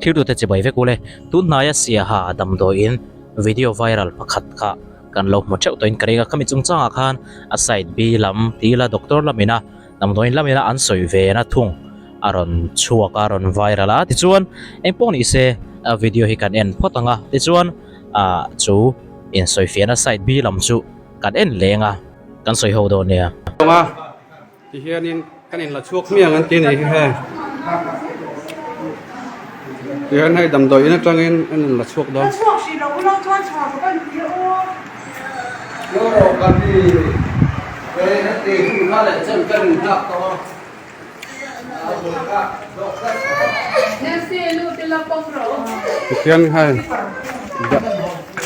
Thirtute chibai vek ule, tun hnaia Siaha damdawiin video viral pakhat kha kan lo hmu theuh tawhin ka ring a, khami chungchangah khan a side B lam ti ila doctor lamina damdawiin lamina an sawi ve na thung a rawn chhuak a, a rawn viral a, tichuan engpawh ni se a video hi kan en phawt ang a, tichuan ah chu insawifiahna side B lam chu kan en leng a, kan sawi ho dawn nia. Tihianin kan inla chhuak hmiang an ti a nih hi hei tihian hei damdawi in atangin an inla chhuak dawn. Tihian hei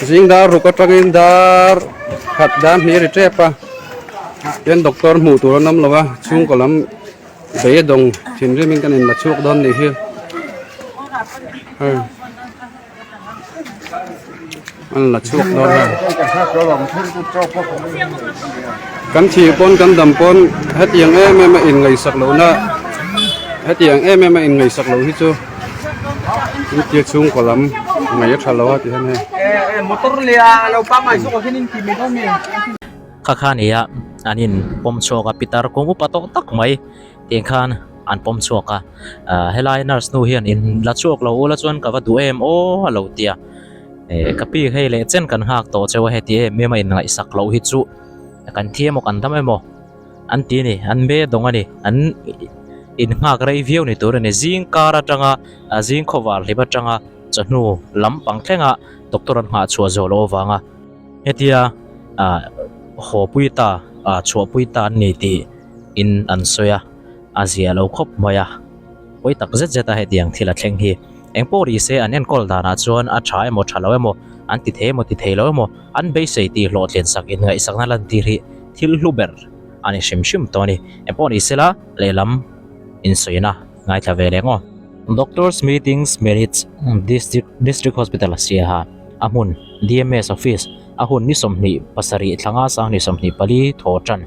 zing dar ruk atangin dar khat dan hnih a ri tep a. Hian doctor hmuh tur an awm lo a chhungkaw lam beidawng thinrim in kan in la chhuak dawn nih hi hei an la chhuak dawn a kan thih pawn kan dam pawn hetiang em em a in ngaihsak loh na hetiang em em a in ngaihsak loh hi chu tia chhungkaw lam ngaih a tha lo a ti hian hei. Kha kha nia an in pawm chhuak a pitar kawng upa tawh tak mai tiang khan an pawm chhuak a ah helai nurse nu hian in la chhuak lo ula chuan ka va duh em aw a lo ti a eh ka pi hei leh chen kan nghak tawh cheu a heti em em a in ngaihsak loh hi chu kan thi emaw kan dam emaw an ti a ni an be dawng a ni an in nghak rei viau ni tur a ni zing kar atanga ah zing khawvar hlip atanga chawhnu lampang thlenga doctor an nghah chhuah zawh loh avanga. Hetia ah haw pui ta ah chhuah pui ta an ni tih in an sawi a, a zia lo khawp mai a, pawi tak zet zet a hetiang thil a thleng hi. Eng pawh ri se an enkawl danah chuan a tha emaw tha lo emaw, an ti thei emaw ti thei lo emaw, an beisei tih hlawhtlin sak in ngaihsakna lantir hi thil hlu ber a ni hrim hrim tawh a ni. Eng pawh ni sela lehlam insawina ngaithla ve leh ngaw. Doctors meetings minutes district district hospital a siaha. A hmun, DMS Office, a hun ni 27 thlanga sang ni 24 thaw tan.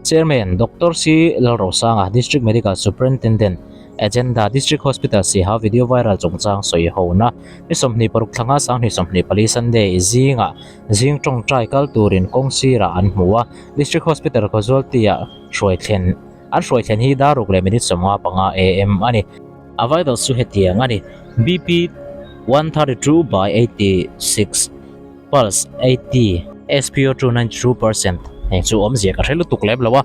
Chairman, Doctor C. Lalrosanga, District Medical Superintendent, Agenda, District Hospital Siha Video Viral chungchang sawi hona ni 26 thlanga sang ni 24 Sunday zingah zing tawngtai kal turin kawng sirah an hmu a, District Hospital Casualty-ah hruai thlen an hruai thlen hi dar ruk leh minute 55 am a ni. A vital chu hetiang a ni, BP 132 by 86, pulse 80, SpO2 92%, heng chu awmzia ka hre lutuk lem lo a,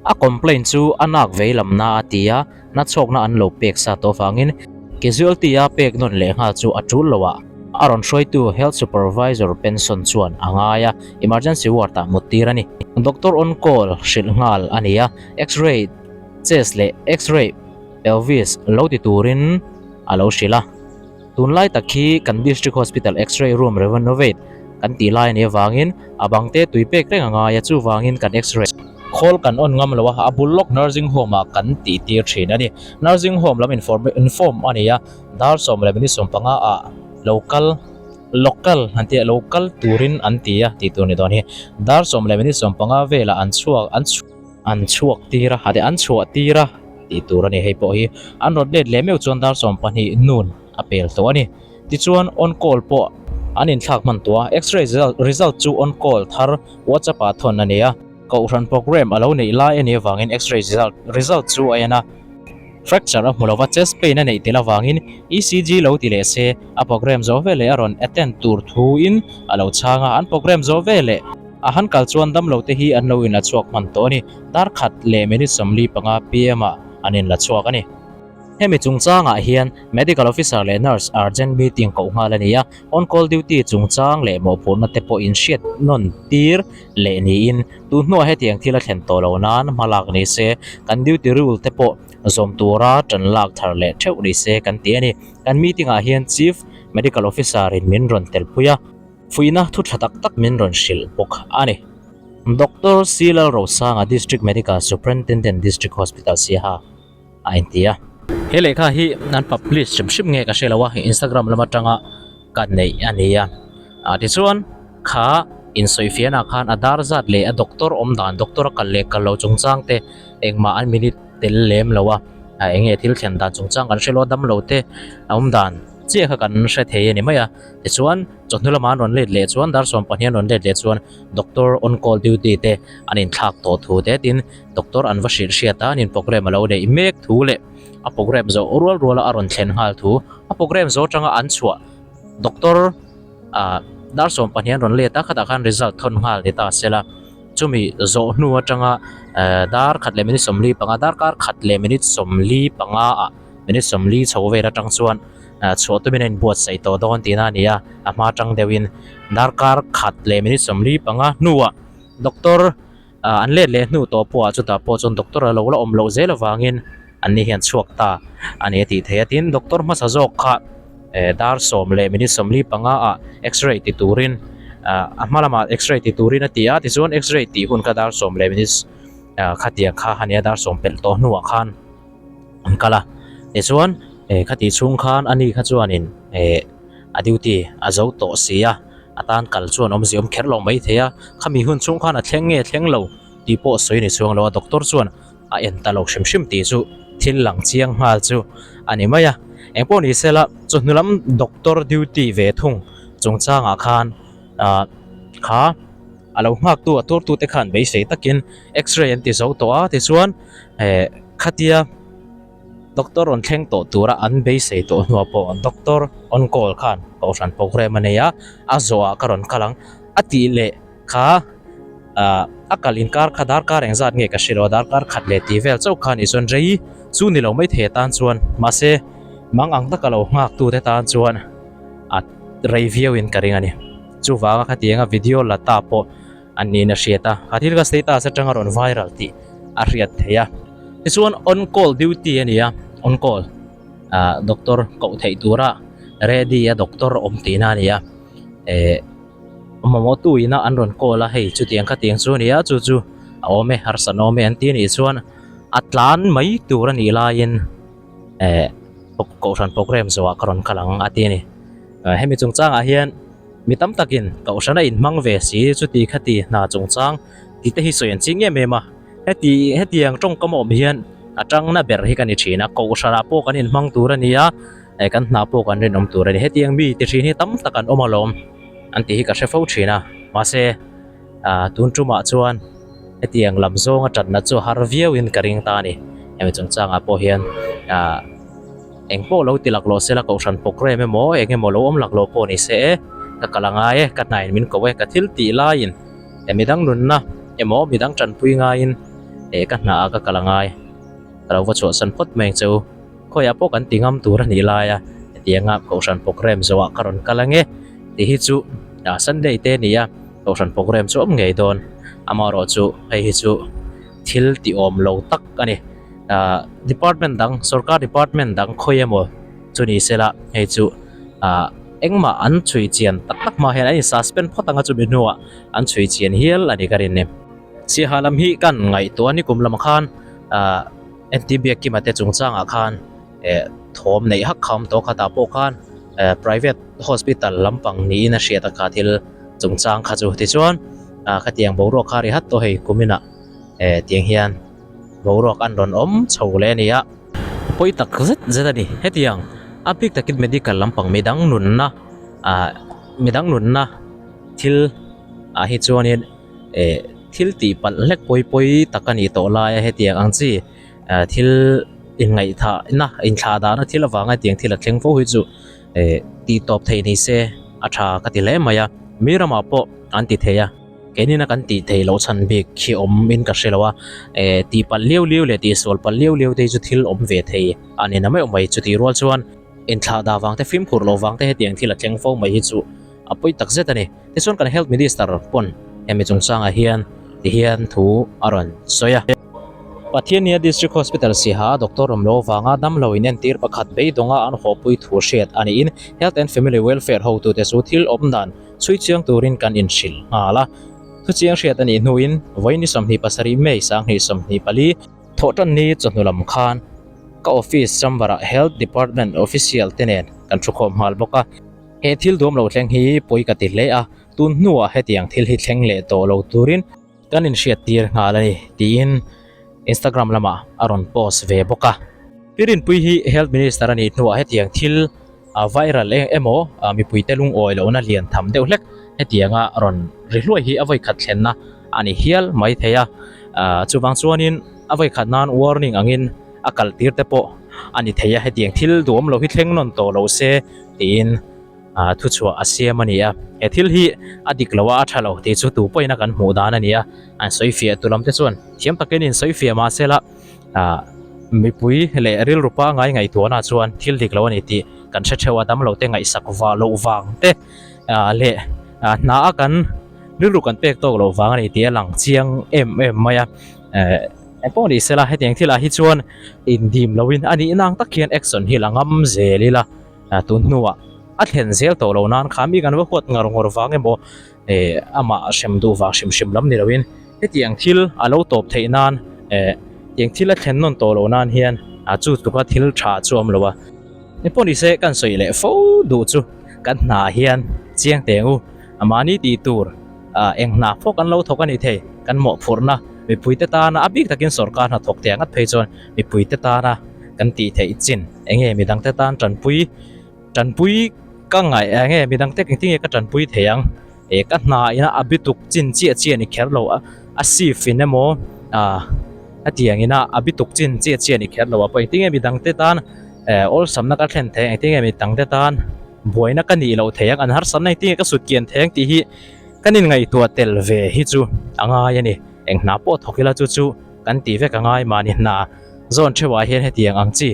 a complaint chu a nak vei lam na a ti a, na chhawkna an lo pek sa tawh avangin casualty a pek nawn leh nghal chu a tul lo a, a rawn hruaitu health supervisor pension chuan a ngai a, emergency ward ah mut tir a ni. Doctor on call hrilh nghal a ni a, x-ray chest leh x-ray. Elvis lo ti turin a lo hrilh a, tunlai tak hi kan District Hospital X-ray room renovate kan tih lai a nih avangin a bang te tui pek reng a ngai a, chuvangin kan X-ray khawl kan on ngam lo a, a bul lawk Nursing Home ah kan tih tir thin a ni. Nursing Home lam inform a ni a, dar sawm leh minute 15 ah lo kal local an tia lo kal turin an ti a tih tur ni dawn hi. Dar sawm leh minute 15 velah an chhuak an. An chhuak tir a, hade an chhuah tir a tih tur a ni hei pawh hi. An rawn let leh meuh chuan dar 12 nun a pel tawh a ni. Tichuan on call pawh an inthlak hman tawh a, x-ray result chu on call thar WhatsApp ah thawn a ni a. Kohhran program a lo neih lai a nih avangin x-ray result chu a en a, fracture a hmu lo va, chest pain a neih tel avangin ECG lo ti leh se a program zawh veleh a rawn attend tur thuin a lo chhang a, an program zawh veleh. A han kal chuan damlo te hi an lo inla chhuak hman tawh a ni. Dar khat leh minute 45 pm ah an inla chhuak a ni. Hemi chungchangah hian Medical Officer leh Nurse urgent meeting koh nghal a ni a, on call duty chungchang leh mawhphurhna te pawh inhriat nawn tir leh niin tun hnuah hetiang thil a thlen tawh lo nan hma lak ni se, kan duty rule te pawh zawm tura tan lak thar leh theuh ni se kan ti a ni. Kan meeting ah hian Chief Medical Officer in min rawn telpui a. Fuihna thu tha tak tak min rawn hrilh bawk a ni. Doctor C Lalrosanga District Medical Superintendent District Hospital Siaha a inti a. He lehkha hi an publish hrim hrim nge ka hre lo a, Instagram lam atanga ka neih a ni a. Tichuan kha insawifiahna khan a dar zat leh a doctor awm dan, doctor a kal leh kal lo chungchang te engmah an minute tel lem lo a, eng nge thil thlen dan chungchang kan hre lo a, damlo te a awm dan. chiah kha kan hre thei a ni mai a. Tichuan, chawhnu lamah an rawn let leh chuan dar sawmpahnih an rawn let leh chuan doctor on call duty te an inthlak tawh thu te tin doctor an va hrilh hriat a, an in programme a lo neih mek thu leh a programme zawh rual ruala a rawn thlen nghal thu. A programme zawh atanga an chhuah doctor ah dar sawmpahnih an rawn let a, khatah khan result thawn nghal ni ta se la. Chumi zawh hnu atanga eh dar khat leh minute 45 darkar khat leh minute 45 ah minute 40 chho vel atang chuan eh chhuah tumin a inbuatsaih tawh dawn tihna a ni a, a hma atang deuhin darkar khat leh minute 45 hnuah doctor ah an let leh hnu tawh pawh ah chutah pawh chuan doctor a lo la awm loh zel avangin an ni hian chhuak ta a ni a tih theih a, tin doctor hmasa zawk kha eh dar sawm leh minute 45 ah x-ray ti turin ah a hma lamah x-ray ti turin a ti a tichuan x-ray tih hun kha dar sawm leh minute ah khatiang kha a nia dar sawm pelh tawh hnuah khan an kal a tichuan eh khatih chhung khan ani kha chuanin eh a duty a zo tawh si a a tan kal chuan awmzia awm kher lo maithei a khami hun chhung khan a thleng nge thleng lo tih pawh sawi a ni chuang lo a doctor chuan. a en ta lo hrim hrim tih chu thil lang chiang nghal chu a ni mai a. Engpawh ni sela chawhnu lam doctor duty ve thung chungchangah khan ah kha a lo nghak tu a tur tu te khan beisei takin x-ray an ti zo tawh a tichuan eh khatia doctor rawn thleng tawh tura an beisei tawh hnuah pawh doctor on call khan kohhran programme a nei a a zawhah ka rawn kal ang a tih leh kha ah a kal inkar kha darkar engzat nge ka hre lo a darkar khat leh tih vel chauh kha anih chuan rei chu ni lo maithei atan chuan mahse mang ang taka lo nghak tu te tan chuan a rei viau in ka ring a ni chuvanga khatianga video la ta pawh an niin a hriat a kha thil kha status atanga rawn viral tih a hriat theih a tichuan on call duty a ni a on call ah doctor koh theih tura ready a doctor awm tihna a ni a eh. Mamawh tu ina an rawn call a hei chutiang khatiang chu a ni a chu chu a awm e harsatna awm e an ti a nih chuan a tlan mai tur a nih laiin eh kohhran programme zawhah ka rawn kal ang a ti a ni hemi chungchangah hian mi tam takin kohhran a inhmang ve si chuti khati hna chungchang tih te hi sawi an ching em em a heti hetiang tawngkam a awm hian a tangna ber hi ka ni thin a kohhranah pawh kan inhmang tur a ni a. eh kan hna pawh kan rinawm tur a ni hetiang mi ti thin hi tam tak an awm alawm an tih hi ka hre fo thin a mahse ah tun tumah chuan hetiang lam zawnga tatna chu har viau in ka ring ta a ni hemi chungchangah pawh hian ah engpawh lo ti laklawh sela kohhran programme emaw eng emaw lo awm laklawh pawh ni se e ka kal angai e ka hnain min ko e ka thil tih laiin eh midang nunna emaw midang tanpui ngaiin eh ka hna ah ka kal angai ka lo va chhuahsan phawt mai ang che u. Khawiah pawh kan ti ngam tur a nih lai a, hetianga Kohhran programme zawhah ka rawn kal ange tih hi chu ah Sunday te a ni a, Kohhran programme chu a awm ngei dawn. Amaherawh chu hei hi chu thil ti awm lo tak a ni. Ah department dang sorkar department dang khawi emaw chu ni sela hei chu ah engmah an chhui chian tak tak hma hian an in suspend phawt anga chumi hnuah an chhui chian hial a ni ka rin ni. Siaha lam hi kan ngaihtuah a ni kum lamah khan ah. Entir biak kima te chungchangah khan eh thawm neih hak kha a awm tawh khatah pawh khan eh private hospital lampang niin a hriat a kha thil chungchang kha chu tichuan ah khatiang boruak kha a ri hat tawh hei kuminah eh tiang hian boruak an rawn awm chho leh a ni a. Pawi tak zet zet a ni hetiang a bik takin medical lampang midang nunna ah midang nunna thil ah hi chuanin. eh thil tih palh hlek pawi pawi tak a nih tawh lai a hetiang ang chi ah thil inngaihthah na inthlah dahna thil avanga hetiang thil a thleng fo hi chu eh tih tawp theih ni se a tha ka ti hle mai a mi ramah pawh an ti thei a keini na kan tih theih loh chhan bik hi awm in ka hre lo a eh tih palh liau liau leh tih sual palh liau liau te hi chu thil awm ve thei a ni na meuh mai chutih rual chuan inthlah dah vang te fimkhur loh vang te hetiang thil a thleng fo mai hi chu a pawi tak zet a ni. Tichuan kan Health Minister pawn hemi chungchangah hian ti hian thu a rawn sawi a. Pathiannia District Hospital Siha Doctor Ramlo vanga damlo inentir pakhat beidawnga an hawhpui thu hriat a niin Health and Family Welfare hotute chu thil awm dan chhui chiang turin kan inhrilh nghal a. Thuchiang hriat a nih hnuin vawiin ni 27 May 2024, Thawhtanni chawhnu lam khan ka office chamber-ah Health Department official te nen kan thukhawm nghal bawk a. He thil duam lo thleng hi pawi ka ti hle a, tun hnuah hetiang thil hi thleng leh tawh lo turin kan inhriattir nghal a ni, tiin Instagram lamah a rawn post ve bawk a. Pi Rinpui hi Health Minister a nih hnuah hetiang thil viral eng emaw mipuite lungawi lohna lian tham deuh hlek hetianga rawn ri hluai hi a vawi khat thlenna a ni hial mai thei a, chuvang chuanin a vawi khat nan warning angin a kal tir te pawh a ni thei a, hetiang thil duhawm lo hi thleng nawn tawh lo se tiin thuchhuah a siam a ni a, he thil hi a dik lo a a tha lo tih chu tu pawhin a kan hmuh dan a ni a, an sawi fiah tu lam te chuan thiam takin in sawi fiah mahse la ah mipui leh rilru pangngai ngaihtuahna chuan thil dik lo a ni tih kan hre theuh a, damlo te ngaihsak vah loh vang te ah leh ah hna a kan rilru kan pek tawk loh vang a ni tih a lang chiang em em mai a eh engpawh ni sela hetiang thil ah hi chuan indim loin a nih nang tak hian action hi la ngam zel ila ah tun hnuah a thlen zel tawh loh nan kha mi kan va huat ngar ngawr vang emaw eh amah hrem duh vang hrim hrim lam ni loin hetiang thil a lo tawp theih nan eh tiang thil a thlen nawn tawh loh nan hian ah chu tluka thil tha chu a awm lo a engpawh ni se kan sawi leh fo duh chu kan hna hian chiang teng u mahni tih tur ah eng hna pawh kan lo thawk a ni thei kan mawhphurhna mipui te tana a bik takin sorkar hna thawk teh ngat phei chuan mipui te tana kan tih theih chin eng nge midang te tan tanpui Tanpui ka ngaih eng nge midang te engtin nge ka tanpui thei ang eh ka hna ina a bituk chin chiah chiah ni kher lo a a sif in emaw ah a tiang ina a bituk chin chiah chiah ni kher lo a pawh engtin nge midang te tan eh awlsamna ka thlen thei ang engtin nge midang te tan buaina ka nih loh thei ang an harsatna engtin nge ka sut kian thei ang tih hi kan inngaihtuah tel ve hi chu a ngai a ni eng hna pawh thawk ila chu chu kan tih vek a ngai mahni hna zawn theuhah hian hetiang ang chi.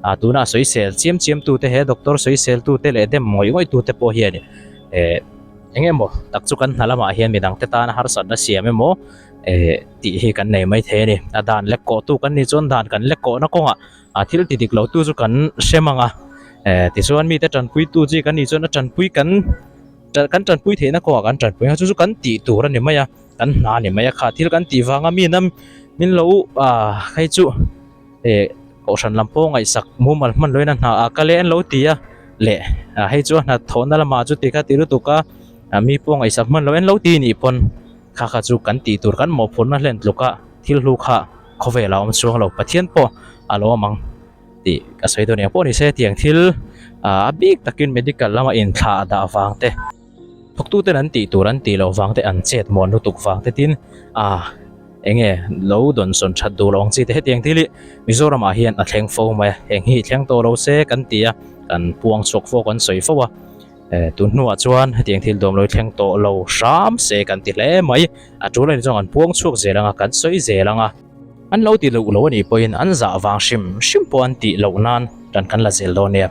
Ah tuna sawisel chiam chiam tute he doctor sawisel tute leh dem ngawih ngawih tute pawh hian eh eng emaw tak chu kan hna lamah hian midang te tana harsatna siam emaw eh tih hi kan nei mai thei a ni a dan lek kawh tu kan nih chuan dan kan lek kawhna kawngah ah thil ti dik lo tu chu kan hrem ang a eh tichuan mite tanpui tu chi kan nih chuan a tanpui kan kan tanpui theihna kawngah kan tanpui ang a chu chu kan tih tur a ni mai a kan hna a ni mai a kha thil kan tih vanga mi nam min lo ah hei chu. Eh kohhran lam pawh ngaihsak mumal hman loin a hna ah kal e an lo ti a leh ah hei chu a hna thawhna lamah chu ti kha ti lutuk a ah mi pawh ngaihsak hman lo en lo ti nih pawn kha kha chu kan tih tur kan mawhphurhna hlen tluk a thil hlu kha khawvel a awm chuang lo Pathian pawh a lo awm ang tih ka sawi dawn eng pawh ni se tiang thil ah a bik takin medical lama inthlah dah vang te. Thawktuten an tih tur an tih loh vang te an chet muan lutuk vang te tin ah eng nge lo dawnsawn that duh lo ang chi te hetiang thil hi Mizoram ah hian a thleng fo mai a heng hi thleng tawh lo se kan ti a kan puang chhuak fo kan sawi fo a eh tun hnuah chuan hetiang thil dawm lo hi thleng tawh lo hram se kan ti hle mai a tul anih chuan kan puang chhuak zel ang a kan sawi zel ang a an lo ti loh lo anih pawhin an zah vang hrim hrim pawh an tih loh nan tan kan la zel dawn nia.